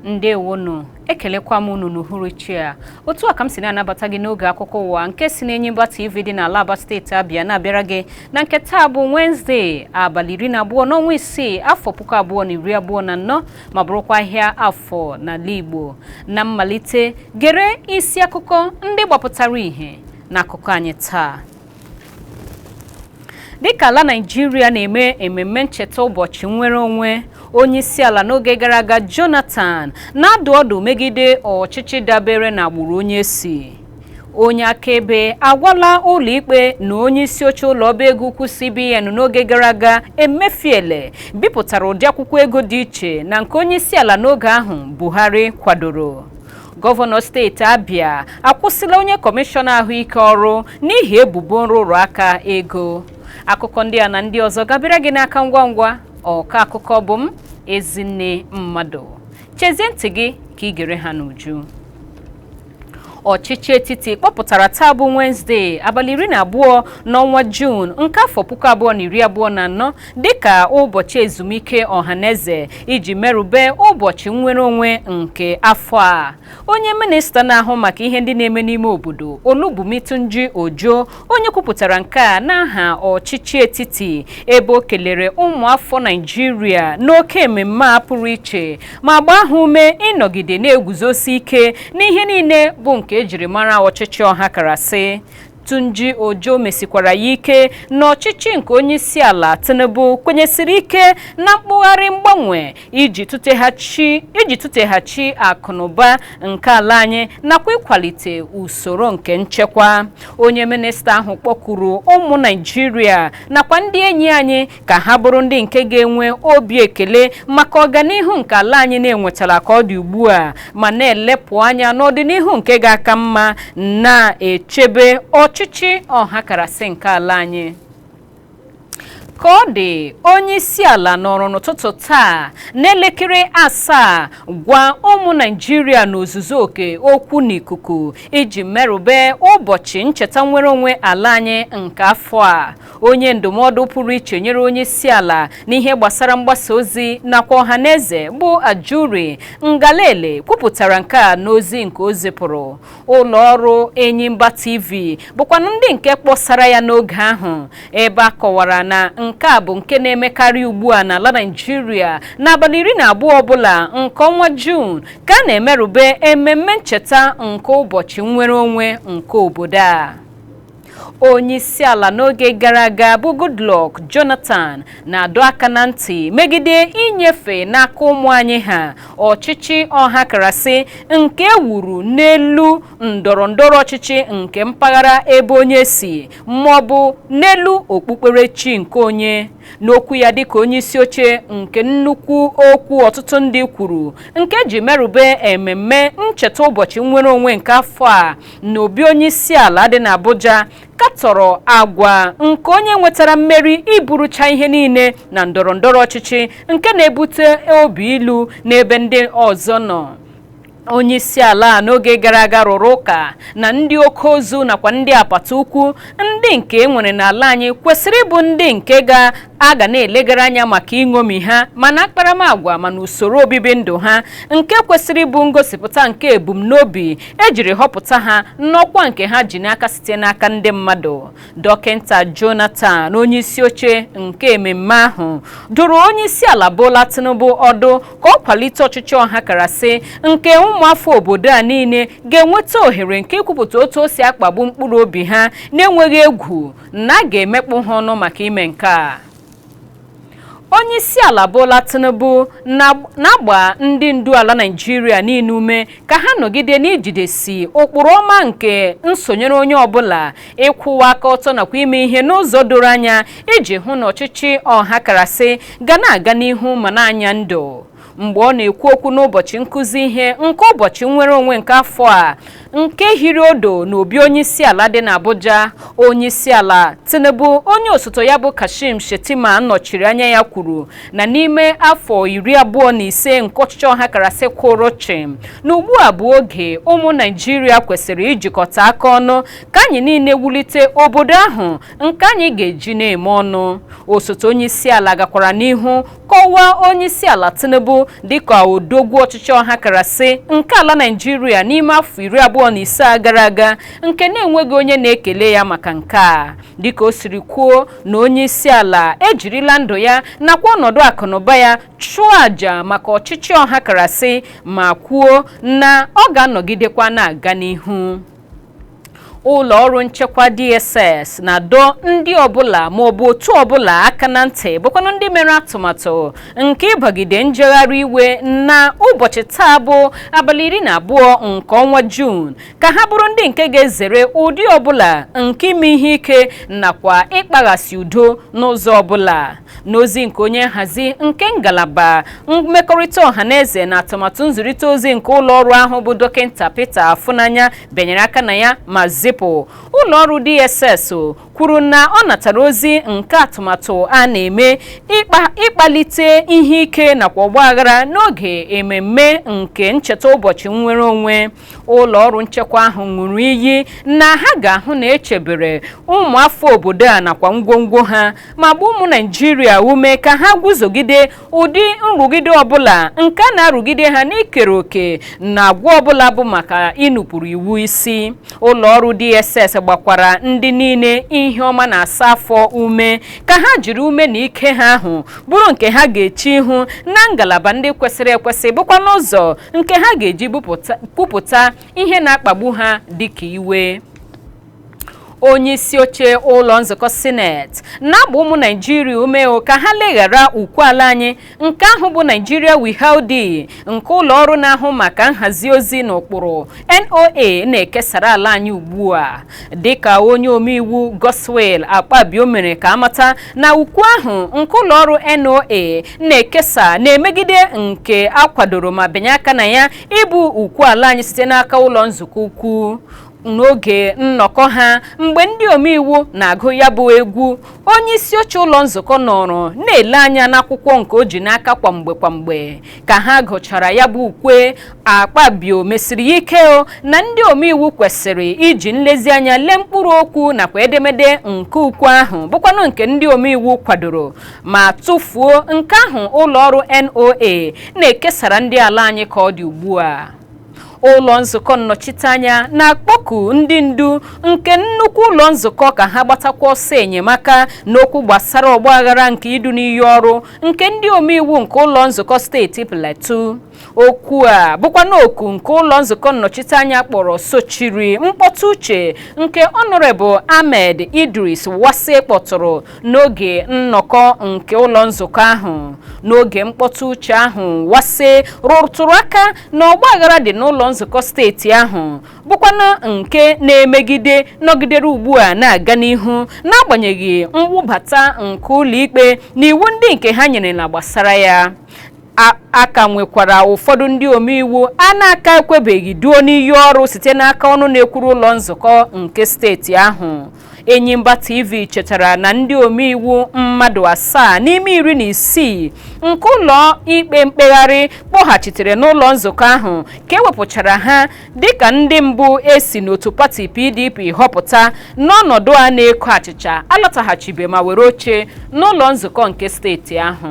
Ndewonu, ekelekwa m unu n'uhuruchi a. Otu a ka m si na-anabata gị n'oge akụkọ ụwa nke si n'Enyimba TV dị n'ala Aba, steeti Abịa, na-abịara gị na nke taa bụ Wednesday, abalị 12 n'ọnwa 6, afọ 2024, ma bụrụkwa ahịa Afọ n'ala Igbo. Na mmalite, gere isi akụkọ ndị gbapụtara ìhè n'akụkọ anyị taa. Dịka ala Naịjirịa na-eme ememme ncheta ụbọchị nnwere onwe, onye isi ala n'oge gara aga Jonathan na-adụ ọdụ megide ọchịchị dabere na agbụrụ onye si. Onye akaebe agwala ụlọikpe na onye isi oche ụlọ ọba ego ukwu CBN n'oge gara aga Emefiele bipụtara ụdị akwụkwọ ego dị iche na nke onye isi ala n'oge ahụ Buhari kwadoro. Gọvanọ steeti Abịa akwụsịla onye kọmishọna ahụike ọrụ n'ihi ebubo nrụrụ aka ego. Akụkọ ndị a na ndị ọzọ gabịara gị n'aka ngwa ngwa. Ọka akụkọ bụ m, Ezinne Mmadụ. Chezie ntị gị ka ị gere ha n'uju. Ọchịchị etiti kpọpụtara taa bụ Wednesday, abalị 12 n'ọnwa Juun nke afọ 2024 dịka ụbọchị ezumike ọhaneze iji merube ụbọchị nnwere onwe nke afọ a. Onye minista na-ahụ maka ihe ndị na-eme n'ime obodo, Olubunmi Tunji Ojo, onye kwupụtara nke a n'aha ọchịchị etiti, ebe o kelere ụmụafọ Naịjirịa n'oke mmemme a pụrụ iche ma gbaa ha ume ịnọgide na-eguzosi ike n'ihe niile bụ nke ejiri mara ọchịchị ọhakarasị. Tunji Ojo mesikwara ya ike na ọchịchị nke onye isi ala Tinubu kwenyesiri ike na mkpụgharị mgbanwe iji tụteghachi akụnụba nke ala anyị nakwa ịkwalite usoro nke nchekwa. Onye minista ahụ kpọkuru ụmụ Naịjirịa nakwa ndị enyi anyị ka ha bụrụ ndị nke ga-enwe obi ekele maka ọganihu nke ala anyị na-enwetara ka ọ dị ugbu a, ma na-elepụ anya n'ọdịnihu nke ga-aka mma, na-echebe ọchịchị ọhakarasị nke ala anyị. Ka ọ dị, onye isi ala nọrọ n'ụtụtụ taa n'elekere 7 gwa ụmụ Naịjirịa n'ozuzu oke okwu n'ikuku iji merube ụbọchị ncheta nnwere onwe ala anyị nke afọ a. Onye ndụmọdụ pụrụ iche nyere onye isi ala n'ihe gbasara mgbasa ozi nakwa ọha na eze bụ Ajuri Ngalale kwupụtara nke a n'ozi nke o zipụrụ. Ụlọ ọrụ Enyimba TV bụkwanụ ndị nke kpọsara ya n'oge ahụ, ebe a kọwara na nke a bụ nke na-emekarị ugbu a n'ala Naịjirịa n'abalị 12 ọbụla nke ọnwa Juun ka a na-emerube ememme ncheta nke ụbọchị nnwere onwe nke obodo a. Onye isi ala n'oge gara aga bụ Goodluck Jonathan na-adọ aka na ntị megide inyefe n'aka ụmụ anyị ha ọchịchị ọhakarasị nke ewuru n'elu ndọrọ ndọrọ ọchịchị nke mpaghara ebe onye si maọbụ n'elu okpukperechi nke onye. N'okwu ya dịka onye isi oche nke nnukwu okwu ọtụtụ ndị kwuru nke ji merube ememme ncheta ụbọchị nnwere onwe nke afọ a n'obi onye isi ala dị n'Abuja, katọrọ agwa nke onye nwetara mmeri iburucha ihe niile na ndọrọ ndọrọ ọchịchị nke na-ebute obi ilu n'ebe ndị ọzọ nọ. Onye isi ala n'oge gara aga rụrụ ụka na ndị oke ozu nakwa ndị apata ukwu ndị nke e nwere n'ala anyị kwesịrị ịbụ ndị nke ga-aga na-elegara anya maka iṅomi ha, mana akparamagwa mana usoro obibi ndụ ha nke kwesịrị ịbụ ngosipụta nke ebumnobi ejiri họpụta ha n'ọkwa nke ha ji n'aka site n'aka ndị mmadụ. Dọkịta Jonathan, onye isi oche nke ememme ahụ, dụrụ onye isi ala Bola Tinubu ọdụ ka ọ kwalite ọchịchị ọhakarasị nke ụmụafọ obodo a niile ga-enweta ohere nke ikwupụta otu o si akpagbu mkpụrụ obi ha na-enweghị egwu na a ga-emekpụ ha ọnụ maka ime nke a. Onye isi ala Bola Tinubu na-agba ndị ndu ala Naịjirịa niile ume ka ha nọgide n'ijidesi ụkpụrụ ọma nke nsonyere onye ọbụla, ịkwụwa aka ọtọ nakwa ime ihe n'ụzọ doro anya iji hụ na ọchịchị ọhakarasị ga na-aga n'ihu ma na-anya ndụ. Mgbe ọ na-ekwu okwu n'ụbọchị nkụzi ihe nke ụbọchị nnwere onwe nke afọ a nke hiri odo n'obi onye isi ala dị n'Abuja, onye isi ala Tinubu, onye osote ya bụ Kashim Shettima nọchiri anya ya, kwuru na n'ime afọ 25 nke ọchịchị ọhakarasị kwụrụ chịm, na ugbu a bụ oge ụmụ Naịjirịa kwesịrị ijikọta aka ọnụ ka anyị niile wulite obodo ahụ nke anyị ga-eji na-eme ọnụ. Osote onye isi ala gakwara n'ihu kọwaa onye isi ala Tinubu dịka odogwu ọchịchị ọhakarasị nke ala Naịjirịa n'ime afọ 25 a gara aga, nke na-enweghị onye na-ekele ya maka nke a, dịka o siri kwuo na onye isi ala ejirila ndụ ya nakwa ọnọdụ akụnụba ya chụọ àjà maka ọchịchị ọhakarasị, ma kwuo na ọ ga-anọgidekwa na-aga n'ihu. Ụlọ ọrụ nchekwa DSS na-adọ ndị ọbụla maọbụ otu ọbụla aka na ntị bụkwanụ ndị mere atụmatụ nke ịbagide njegharị iwe na ụbọchị taa bụ abalị 12 nke ọnwa Juun, ka ha bụrụ ndị nke ga-ezere ụdị ọbụla nke ime ihe ike nakwa ịkpaghasị udo n'ụzọ ọbụla. N'ozi nke onye nhazi nke ngalaba mmekọrịta ọhaneze na atụmatụ nzirịta ozi nke ụlọ ọrụ ahụ bụ Dọkịta Peter Afunanya bịanyere aka na ya ma zipụ, ụlọ ọrụ DSS kwuru na ọ natara ozi nke atụmatụ a na-eme ịkpalite ihe ike nakwa ọgbaghara n'oge ememme nke ncheta ụbọchị nnwere onwe. Ụlọ ọrụ nchekwa ahụ ṅụrụ iyi na ha ga-ahụ na echebere ụmụafọ obodo a nakwa ngwongwo ha, ma gba ụmụ Naịjirịa ume ka ha guzogide ụdị nrụgide ọbụla nke a na-arụgide ha n'ikere òkè na agwa ọbụla bụ maka ịnụpụrụ iwu isi. Ụlọ ọrụ DSS gbakwara ndị niile ihe ọma na-asa afọ ume ka ha jiri ume na ike ha ahụ bụrụ nke ha ga-eche ihu na ngalaba ndị kwesịrị ekwesị, bụkwa n'ụzọ nke ha ga-eji kwupụta ihe na-akpagbu ha dịka iwe. Onye isi oche ụlọ nzukọ Sineti na-agba ụmụ Naijiria ume ka ha leghara ukwu ala anyị nke ahụ bụ Nigeria We Hail Thee nke ụlọ ọrụ na-ahụ maka nhazi ozi na ụkpụrụ NOA na-ekesara ala anyị ugbu a, dịka onye omeiwu Godswill Akpabio mere ka amata na ukwu ahụ nke ụlọ ọrụ NOA na-ekesa na-emegide nke akwadoro ma benye aka na ya ịbụ ukwu ala anyị site n'aka ụlọ nzukọ ukwu. N'oge nnọkọ ha mgbe ndị omeiwu na-agụ ya bụ egwu, onye isi oche ụlọ nzukọ nọrọ na-ele anya n'akwụkwọ nke o ji n'aka kwamgbe kwamgbe ka ha gụchara ya bụ ukwe. Akpabio mesiri ya ike na ndị omeiwu kwesịrị iji nlezianya lee mkpụrụ okwu nakwa edemede nke ukwe ahụ bụkwanụ nke ndị omeiwu kwadoro, ma tụfuo nke ahụ ụlọ ọrụ NOA na-ekesara ndị ala anyị ka ọ dị ugbu a. Ụlọ nzukọ nnọchiteanya na-akpọku ndị ndu nke nnukwu ụlọ nzukọ ka ha gbatakwa ọsọ enyemaka n'okwu gbasara ọgbaghara nke idu n'iyi ọrụ nke ndị omeiwu nke ụlọ nzukọ steeti Plateau. Okwu a bụkwa n'oku nke ụlọ nzukọ nnọchiteanya kpọrọ sochiri mkpọtụ uche nke Honorable Ahmed Idris Wase kpọtụrụ n'oge nnọkọ nke ụlọ nzukọ ahụ. N'oge mkpọtụ uche ahụ, Wase rụtụrụ aka na ọgbaghara dị n'ụlọ nzukọ steeti ahụ bụkwanụ nke na-emegide nọgidere ugbu a na-aga n'ihu n'agbanyeghị mwụbata nke ụlọikpe na iwu ndị nke ha nyere na gbasara ya. Aka nwekwara ụfọdụ ndị omeiwu a na-aka ekwebeghị duo n'iyi ọrụ site n'aka ọnụ na-ekwuru ụlọ nzukọ nke steeti ahụ. Enyimba TV chetara na ndị omeiwu mmadụ 7 n'ime 16 nke ụlọ ikpe mkpegharị kpọghachitere n'ụlọ nzukọ ahụ ka ewepụchara ha dịka ndị mbụ esi n'otu pati PDP họpụta n'ọnọdụ a na-eko achịcha alọtaghachibe ma were oche n'ụlọ nzukọ nke steeti ahụ.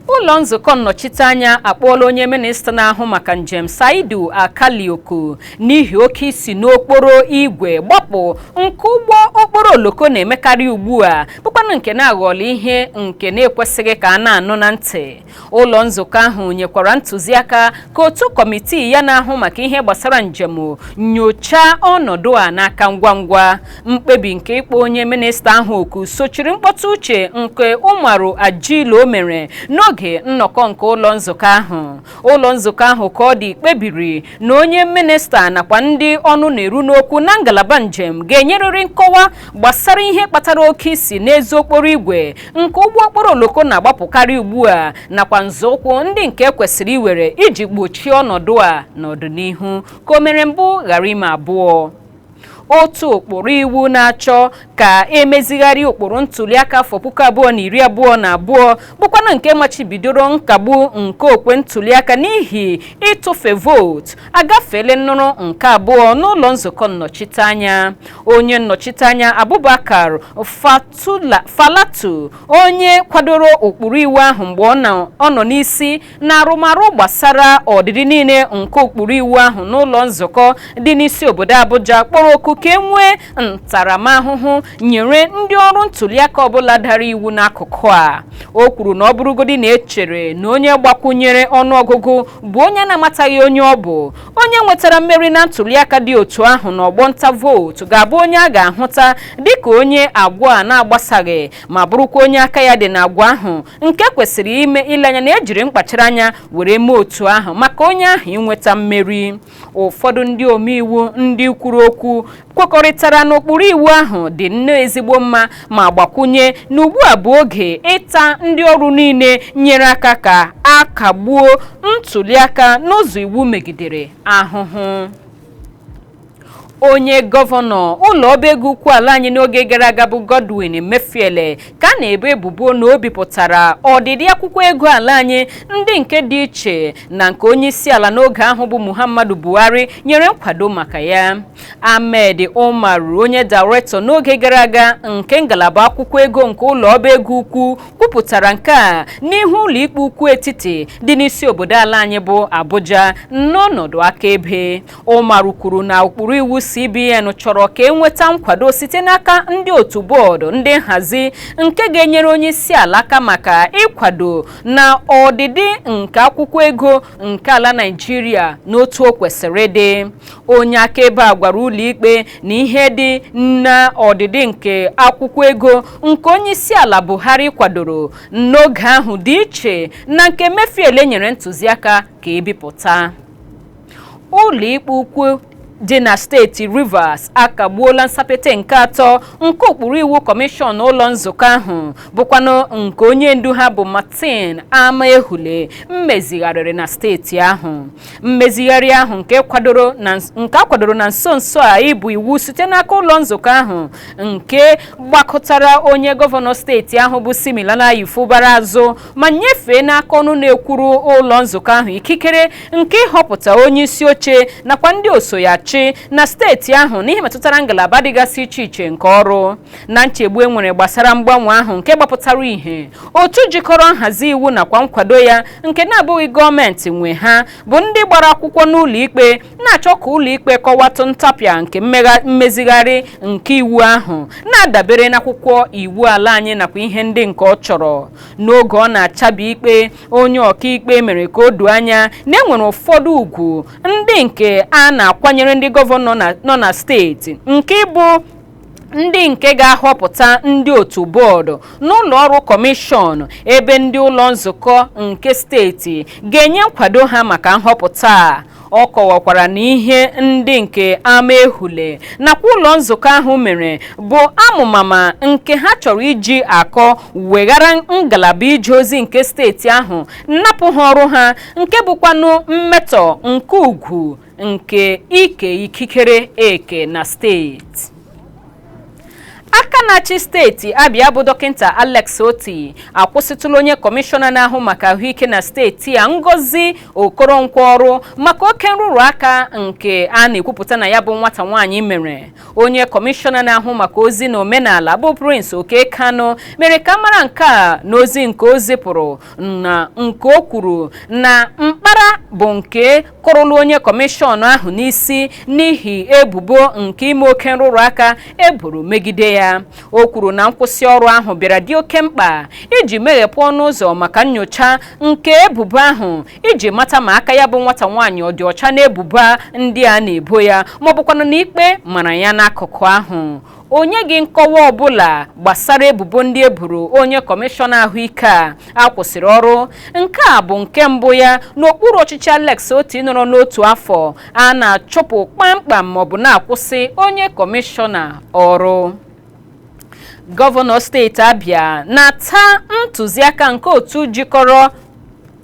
Ụlọ nzukọ nnọchiteanya akpọọla onye minista na-ahụ maka njem Saidu Alkali oku n'ihi oke isi n'okporo igwe gbapụ nke ụgbọ okporo oloko na-emekarị ugbu a, bụkwanụ nke na-aghọọla ihe nke na-ekwesịghị ka a na-anụ na ntị. Ụlọ nzukọ ahụ nyekwara ntụziaka ka otu kọmitii ya na-ahụ maka ihe gbasara njem nyochaa ọnọdụ a n'aka ngwa ngwa. Mkpebi nke ịkpọ onye minista ahụ oku sochiri mkpọtụ uche nke Umaru Ajilo mere n'oge nnọkọ nke ụlọ nzukọ ahụ. Ụlọ nzukọ ahụ ka ọ dị kpebiri na onye minista nakwa ndị ọnụ na-eru n'okwu na ngalaba njem ga-enyerịrị nkọwa gbasara ihe kpatara oke isi n'ezi okporo igwe nke ụgbọ okporo oloko na-agbapụkarị ugbu a nakwa nzọụkwụ ndị nke kwesịrị iwere iji gbochie ọnọdụ a n'ọdịnihu ka o mere mbụ ghara ime abụọ. Otu ụkpụrụ iwu na-achọ Ka emezigharị ụkpụrụ ntuliaka afọ 2022, bụkwanụ nke machibidoro nkagbu nke okwe ntuliaka n'ihi ịtụfe vootu, agafeela nnụrụ nke abụọ n'ụlọ nzukọ nnọchiteanya. Onye nnọchiteanya Abubakar Falatu, onye kwadoro ụkpụrụ iwu ahụ mgbe ọ nọ n'isi na arụmarụ gbasara ọdịdị niile nke ụkpụrụ iwu ahụ n'ụlọ nzukọ dị n'isi obodo Abuja, kpọrọ oku ka e nwee ntaramahụhụ nyere ndị ọrụ ntuliaka ọbụla dara iwu n'akụkụ a. O kwuru na ọ bụrụgodi na echere na onye gbakwunyere ọnụọgụgụ bụ onye na-amataghị onye ọ bụ, onye nwetara mmeri na ntuliaka dị otu ahụ n'ọgbọ nta vootu ga-abụ onye a ga-ahụta dịka onye agwa a na-agbasaghị, ma bụrụkwa onye aka ya dị n'agwa ahụ, nke kwesịrị ime ile anya na ejiri mkpachara anya were mee otu ahụ maka onye ahụ inweta mmeri. Ụfọdụ ndị omeiwu ndị kwuru okwu kwekọrịtara n'ụkpụrụ iwu ahụ dị nnọọ ezigbo mma, ma gbakwunye na ugbu a bụ oge ịta ndị ọrụ niile nyere aka ka a kagbuo ntuliaka n'ụzọ iwu megidere ahụhụ. Onye gọvanọ ụlọ ọba ego ukwu ala anyị n'oge gara aga bụ Godwin Emefiele ka a na-ebo ebubo na o bipụtara ọdịdị akwụkwọ ego ala anyị ndị nke dị iche na nke onye isi ala n'oge ahụ bụ Muhammadu Buhari nyere nkwado maka ya. Ahmed Umar, onye dairektọ n'oge gara aga nke ngalaba akwụkwọ ego nke ụlọ ọba ego ukwu, kwupụtara nke a n'ihu ụlọ ikpe ukwu etiti dị n'isi obodo ala anyị bụ Abuja n'ọnọdụ akaebe. Umar kwuru na ụkpụrụ iwu CBN chọrọ ka enweta nkwado site n'aka ndị otu bọọdụ ndị nhazi nke ga-enyere onye isi ala aka maka ịkwado na ọdịdị nke akwụkwọ ego nke ala Naịjirịa n'otu o kwesịrị ịdị. Onye akaebe a gwara ụlọikpe na ihe dị na ọdịdị nke akwụkwọ ego nke onye isi ala Buhari kwadoro n'oge ahụ dị iche na nke Emefiele nyere ntụziaka ka ebipụta. Ụlọikpe ukwu dị na steeti Rivers akagbuola nsapete nke atọ nke ụkpụrụ iwu kọmishọn ụlọ nzukọ ahụ, bụkwanụ nke onye ndu ha bụ Martin Amaehule mmezigharịrị na steeti ahụ. Mmezigharị ahụ nke akwadoro na nso nso a ịbụ iwu site n'aka ụlọ nzukọ ahụ, nke gbakọtara onye gọvanọ steeti ahụ bụ Siminalayi Fubara azụ ma nyefee n'aka ọnụ na-ekwuru ụlọ nzukọ ahụ ikikere nke ịhọpụta onye isi oche nakwa ndị oso ya chi na steeti ahụ n'ihe metụtara ngalaba dịgasị iche iche nke ọrụ. Na nchegbu e nwere gbasara mgbanwe ahụ nke gbapụtara ihe, otu jikọrọ nhazi iwu nakwa nkwado ya nke na-abụghị gọọmenti nwe ha bụ ndị gbara akwụkwọ n'ụlọ ikpe na-achọ ka ụlọ ikpe kọwatụ ntapịa nke mmezigharị nke iwu ahụ na-adabere n'akwụkwọ iwu ala anyị nakwa ihe ndị nke ọ chọrọ. N'oge ọ na-achabi ikpe, onye ọkaikpe mere ka o doo anya na e nwere ụfọdụ ugwu ndị nke a na-akwanyere ndị gọvanọ nọ na steeti nke ịbụ ndị nke ga-ahọpụta ndị otu bọọdụ n'ụlọ ọrụ kọmishọn, ebe ndị ụlọ nzukọ nke steeti ga-enye nkwado ha maka nhọpụta a. Ọ kọwakwara na ihe ndị nke Amaehule nakwa ụlọ nzukọ ahụ mere bụ amụmama nke ha chọrọ iji akọ weghara ngalaba ije ozi nke steeti ahụ, nnapụ ha ọrụ ha, nke bụkwanụ mmetọ nke ugwu nke ike ikikere eke na steeti. Aka na-achị steeti Abịa bụ Dọkịta Alex Oti akwụsịtụla onye kọmishọna na-ahụ maka ahụike na steeti a, Ngozi Okoronkwo, ọrụ maka oke nrụrụ aka nke a na-ekwupụta na ya bụ nwata nwaanyị mere. Onye kọmishọna na-ahụ maka ozi na omenala bụ Prince Oke Kano mere ka mara nke a n'ozi nke o zipụrụ, na nke o kwuru na mkpara bụ nke kụrụlụ onye kọmishọn ahụ n'isi n'ihi ebubo nke ime oke nrụrụ aka eboro megide ya. O kwuru na nkwụsị ọrụ ahụ bịara dị oke mkpa iji meghepụ ọnụ ụzọ maka nyocha nke ebubo ahụ iji mata ma aka ya bụ nwata nwaanyị ọ dị ọcha n'ebubo ndị a na-ebo ya, ma ọ bụkwanụ na ikpe mara ya n'akụkụ ahụ. Onye gị nkọwa ọbụla gbasara ebubo ndị eboro onye kọmishọna ahụike a akwụsịrị ọrụ. Nke a bụ nke mbụ ya n'okpuru ọchịchị Alex Oti nọrọ n'otu afọ a na-achụpụ kpamkpam maọbụ na-akwụsị onye kọmishọna ọrụ. Gọvanọ steeti Abịa na-ata ntụziaka nke otu jikọrọ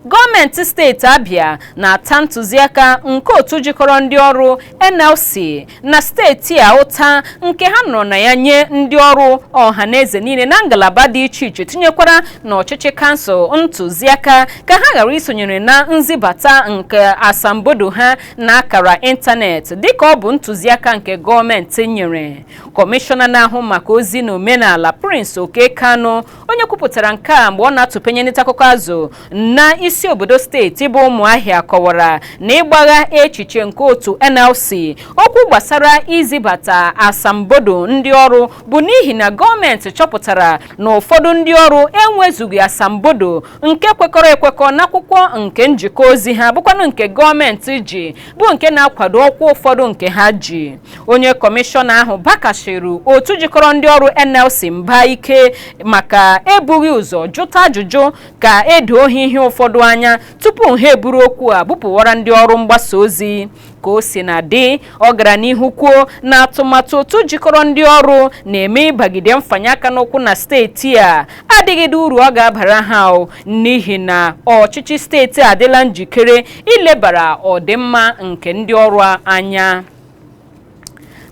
Gọọmenti steeti Abia na-ata ntụziaka nke otu jikọrọ ndị ọrụ NLC na steeti a ụta nke ha nọrọ na ya nye ndị ọrụ ọha na eze niile na ngalaba dị iche iche, tinyekwara n'ọchịchị kansụl, ntụziaka ka ha ghara isonyere na nzibata nke asambodo ha na akara ịntanetị, dịka ọ bụ ntụziaka nke gọọmenti nyere. Kọmishọna na-ahụ maka ozi na omenala, Prince Oke Kanu, onye kwupụtara nke a mgbe ọ na-atụpenye nta akụkọ azụ na isi obodo steeti bụ Ụmụahịa, kọwara na ịgbagha echiche nke otu NLC okwu gbasara izibata asambodo ndị ọrụ bụ n'ihi na gọọmenti chọpụtara na ụfọdụ ndị ọrụ enwezughị asambodo nke kwekọrọ ekwekọ n'akwụkwọ nke njikọ ozi ha, bụkwanụ nke gọọmenti ji, bụ nke na-akwado ọkwa ụfọdụ nke ha ji. Onye kọmishọna ahụ bakashiri otu jikọrọ ndị ọrụ NLC mba ike maka ebughị ụzọ jụta ajụjụ ka edoo ha ihe ụfọdụ anya tupu ha eburu okwu a bupụwara ndị ọrụ mgbasa ozi. Ka o si na dị, ọ gara n'ihu kwuo na atụmatụ otu jikọrọ ndị ọrụ na-eme ịbagide mfanye aka n'ụkwụ na steeti a adịghịde uru ọ ga-abara ha, o n'ihi na ọchịchị steeti adịla njikere ilebara ọdịmma nke ndị ọrụ anya.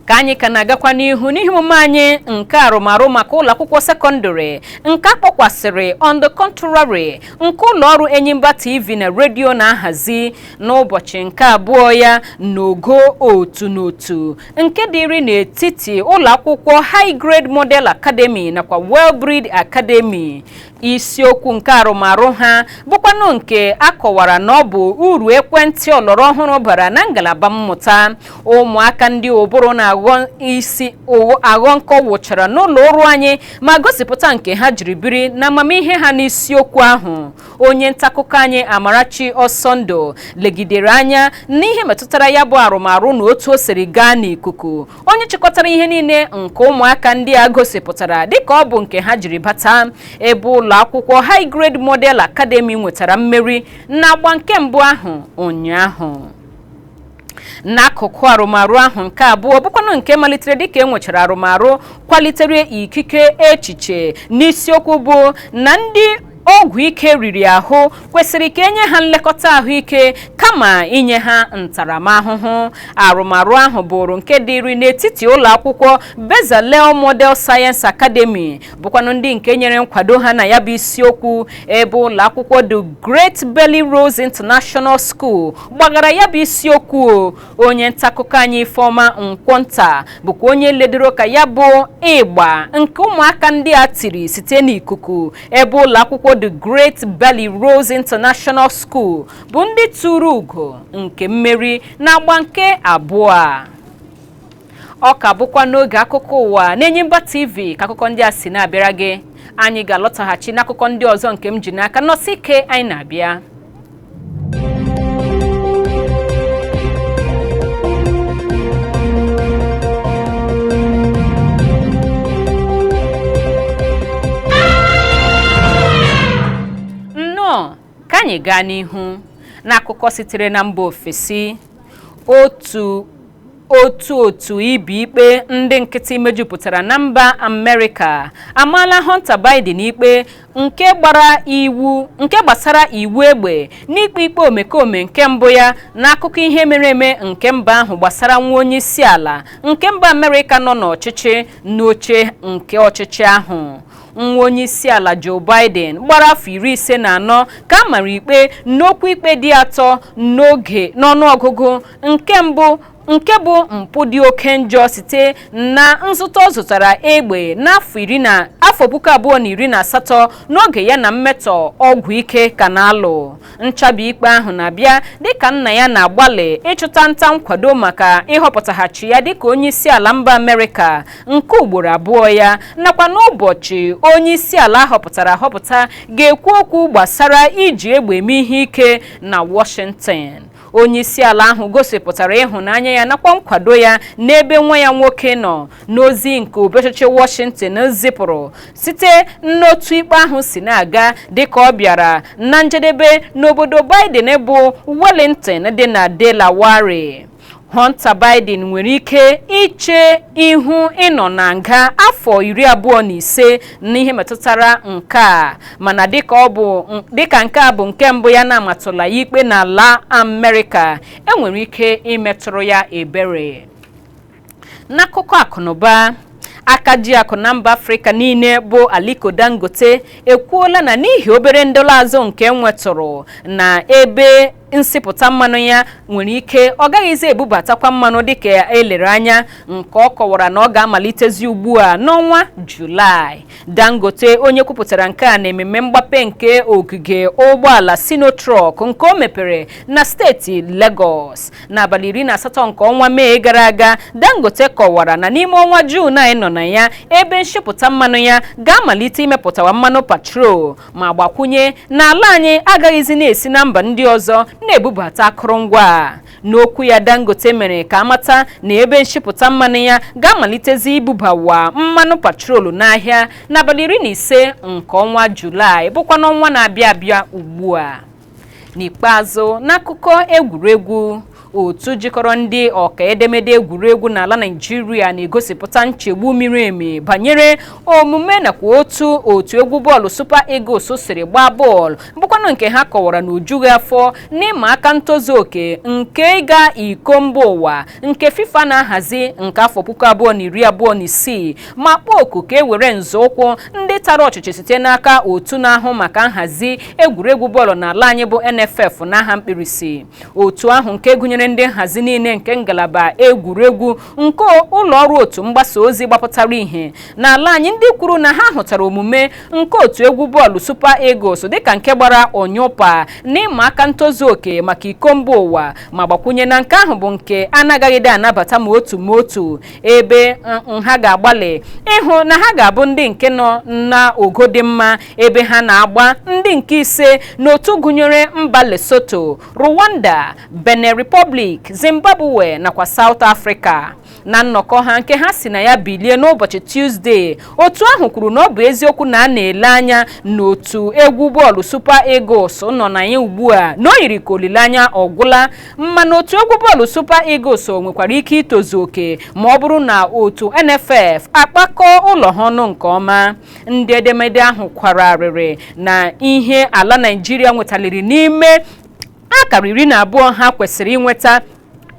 Ka anyị ka na-agakwa n'ihu n'ihe omume anyị nke arụmarụ maka ụlọ akwụkwọ sekọndịrị nke akpọkwasịrị "On the Contrary", nke ụlọ ọrụ Enyimba TV na redio na-ahazi n'ụbọchị nke abụọ ya n'ogo otu n'otu nke dịrị n'etiti ụlọ akwụkwọ High Grade Model Academy nakwa Wellbreed Academy. Isiokwu nke arụmarụ ha bụkwanụ nke a kọwara na ọ bụ uru ekwentị ọlọrọ ọhụrụ bara na ngalaba mmụta. Ụmụaka ndị ụbụrụ na-aghọ isi aghọ nkọ wụchara n'ụlọ ọrụ anyị ma gosipụta nke ha jiri biri na amamihe ha n'isiokwu ahụ. Onye ntaakụkọ anyị, Amarachi Ọsọndụ, legidere anya n'ihe metụtara ya bụ arụmarụ na otu o siri gaa n'ikuku. Onye chịkọtara ihe niile nke ụmụaka ndị a gosipụtara dịka ọ bụ nke ha jiri bata, ebe ụlọ akwụkwọ High Grade Model Academy nwetara mmeri n'agba nke mbụ ahụ ụnyaahụ. N'akụkụ arụmarụ ahụ nke abụọ, bụkwanụ nke malitere dịka e nwechara arụmarụ kwalitere ikike echiche n'isiokwu bụ na ndị ọgwụ ike riri ahụ kwesịrị ka enye ha nlekọta ahụike kama inye ha ntaramahụhụ, arụmarụ ahụ bụrụ nke dịrị n'etiti ụlọ akwụkwọ Bezalel Model Science Academy, bụkwanụ ndị nke nyere nkwado ha na ya bụ isiokwu, ebe ụlọ akwụkwọ The Great Belly Rose International School gbagara ya bụ isiokwu. Onye ntaakụkọ anyị, Ifeọma Nkwọnta, bụkwa onye ledoro ka ya bụ ịgba nke ụmụaka ndị a tiri site n'ikuku, ebe ụlọ akwụkwọ The Great Belly Rose International School bụ ndị tụrụ ugo nke mmeri na-agba nke abụọ a. Ọ ka bụkwa n'oge akụkọ ụwa n'Enyimba TV ka akụkọ ndị a si na-abịara gị. Anyị ga-alọtaghachi n'akụkọ ndị ọzọ nke m ji n'aka. Nọsị ike, anyị na-abịa. Nnọọ, ka anyị gaa n'ihu n'akụkọ sitere na mba ofesi. Otu ibi ikpe ndị nkịtị mejupụtara na mba Amerịka amaala Hunter Biden ikpe nke gbara iwu nke gbasara iwu egbe n'ikpe ikpe omekome nke mbụ ya n'akụkọ ihe mere eme nke mba ahụ, gbasara nwa onye isi ala nke mba Amerịka nọ n'ọchịchị n'oche nke ọchịchị ahụ. Nwa onye isi ala Joe Biden gbara afọ 54 ka a mara ikpe n'okwu ikpe dị atọ n'oge n'ọnụọgụgụ, nke mbụ nke bụ mpụ dị oke njọ site na nzụta ọ zụtara egbe n'afọ iri na afọ 2018 n'oge ya na mmetọ ọgwụ ike ka na-alụ. Nchabi ikpe ahụ na-abịa dịka nna ya na-agbalị ịchụta nta nkwado maka ịhọpụtaghachi ya dịka onye isi ala mba Amerịka nke ugboro abụọ ya, nakwa n'ụbọchị onye isi ala ahọpụtara ahọpụta ga-ekwu okwu gbasara iji egbe eme ihe ike na Washington. Onye isi ala ahụ gosipụtara ịhụnanya ya nakwa nkwado ya n'ebe nwa ya nwoke nọ n'ozi nke obi ọchịchị Washington zipụrụ site n'otu ikpe ahụ si na-aga dịka ọ bịara na njedebe n'obodo Biden bụ Wilmington dị na Delaware. Hunter Biden nwere ike iche ihu ịnọ na nga afọ Afọ 25 n'ihe metụtara nke a, mana dịka ọ bụ dịka nke a bụ nke mbụ ya na-amatụla ya ikpe n'ala Amerịka, enwere ike imetụrụ ya ebere. N'akụkọ akụnụba, aka ji akụ na mba Afrịka niile bụ Aliko Dangote ekwuola na n'ihi obere ndọla azụ nke nwetụrụ na ebe nsịpụta mmanụ ya, nwere ike ọ gaghịzi ebubatakwa mmanụ dịka elere anya, nke ọ kọwara na ọ ga-amalitezi ugbu a n'ọnwa Julaị. Dangote, onye kwupụtara nke a na ememme mgbape nke ogige ụgbọala Sinotruk nke o mepere na steeti Lagos n'abalị 18 nke ọnwa Mee gara aga, Dangote kọwara na n'ime ọnwa Juun anyị nọ na ya, ebe nshipụta mmanụ ya ga-amalite imepụtawa mmanụ petrol, ma gbakwunye na ala anyị agaghịzi na-esi na mba ndị ọzọ na-ebubata akụrụngwa a. N'okwu ya, Dangote mere ka amata na ebe nshipụta mmanụ ya ga-amalitezi ibubawa mmanụ petrolu n'ahịa n'abalị 15 nke ọnwa Julaị, bụkwa n'ọnwa na-abịa abịa ugbu a. N'ikpeazụ, n'akụkọ egwuregwu, otu jikọrọ ndị ọka edemede egwuregwu n'ala Naịjirịa na-egosipụta nchegbu miri emi banyere omume nakwa otu otu egwu bọọlụ Super Eagles siri gbaa bọọlụ, bụkwanụ nke ha kọwara na ojughị afọ n'ịma aka ntozu oke nke ịga iko mba ụwa nke FIFA na-ahazi nke afọ 2026, ma kpọọ oku ka e were nzọụkwụ ndị tara ọchịchị site n'aka otu na-ahụ maka nhazi egwuregwu bọọlụ n'ala anyị bụ NFF n'aha mkpirisi. Otu ahụ, nke gụnyere ndị nhazi niile nke ngalaba egwuregwu nke ụlọ ọrụ otu mgbasa ozi gbapụtara ihe n'ala anyị, ndị kwuru na ha hụtara omume nke otu egwu bọọlụ Super Eagles dịka nke gbara onyụpa n'ịma aka ntozu oke maka iko mba ụwa, ma gbakwunye na nke ahụ bụ nke anaghịde anabata ma otu ma otu, ebe ha ga-agbalị ịhụ na ha ga-abụ ndị nke nọ n'ogo dị mma, ebe ha na-agba ndị nke ise n'otu gụnyere mba Lesotho, Rwanda, Benin Republic, Zimbabwe nakwa South Africa. Na nnọkọ ha nke ha si na ya bilie n'ụbọchị Tuzdee, otu ahụ kwuru na ọ bụ eziokwu na a na-ele anya n'otu egwu bọọlụ Super Eagles nọ na ya ugbu a na o yiri ka olileanya ọgwụla, mana otu egwu bọọlụ Super Eagles nwekwara ike itozu oke ma ọ bụrụ na otu NFF akpakọ ụlọ ha ọnụ nke ọma. Ndị edemede ahụ kwara arịrị na ihe ala Naịjirịa nwetaliri n'ime akara 12 ha kwesịrị inweta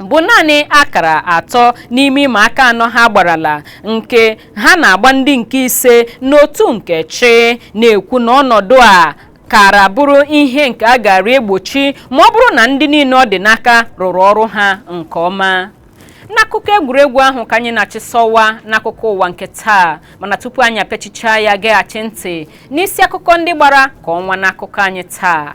bụ naanị akara atọ n'ime ịma aka anọ ha gbarala, nke ha na-agba ndị nke ise n'otu nke chi, na-ekwu na ọnọdụ a kara bụrụ ihe nke a gara egbochi ma ọ bụrụ na ndị niile ọ dị n'aka rụrụ ọrụ ha nke ọma. N'akụkọ egwuregwu ahụ ka anyị na-achịsọwa n'akụkọ ụwa nke taa, mana tupu anyị apịachichaa ya, geghachi ntị n'isi akụkọ ndị gbara ka ọnwa n'akụkọ anyị taa.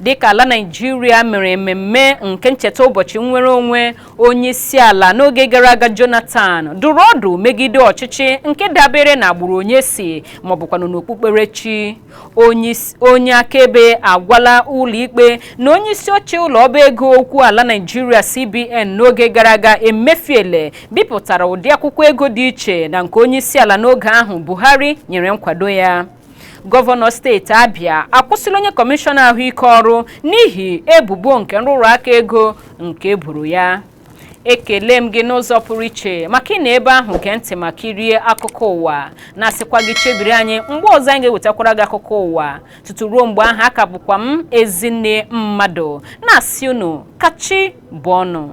Dịka ala Naịjirịa mere mmemme nke ncheta ụbọchị nnwere onwe, onye isi ala n'oge gara aga Jonathan dụrụ ọdụ megide ọchịchị nke dabere na agbụrụ onye si maọbụkwanụ n'okpukperechi. Onye akaebe agwala ụlọikpe na onye isi oche ụlọ ọba ego okwu ala Naịjirịa CBN n'oge gara aga Emefiele bipụtara ụdị akwụkwọ ego dị iche na nke onye isi ala n'oge ahụ Buhari nyere nkwado ya. Gọvanọ steeti Abịa akwụsịla onye kọmishọna ahụike ọrụ n'ihi ebubo nke nrụrụ aka ego nke eburu ya. Ekele m gị n'ụzọ pụrụ iche maka ị na ebe ahụ gee ntị ma kirie akụkọ ụwa, na-asịkwa gị chebiri anyị mgbe ọzọ anyị ga-ewetakwara gị akụkọ ụwa. Tutu ruo mgbe ahụ, aka bụkwa m Ezinne Mmadụ na-asị unu kachi bụ ọnụ.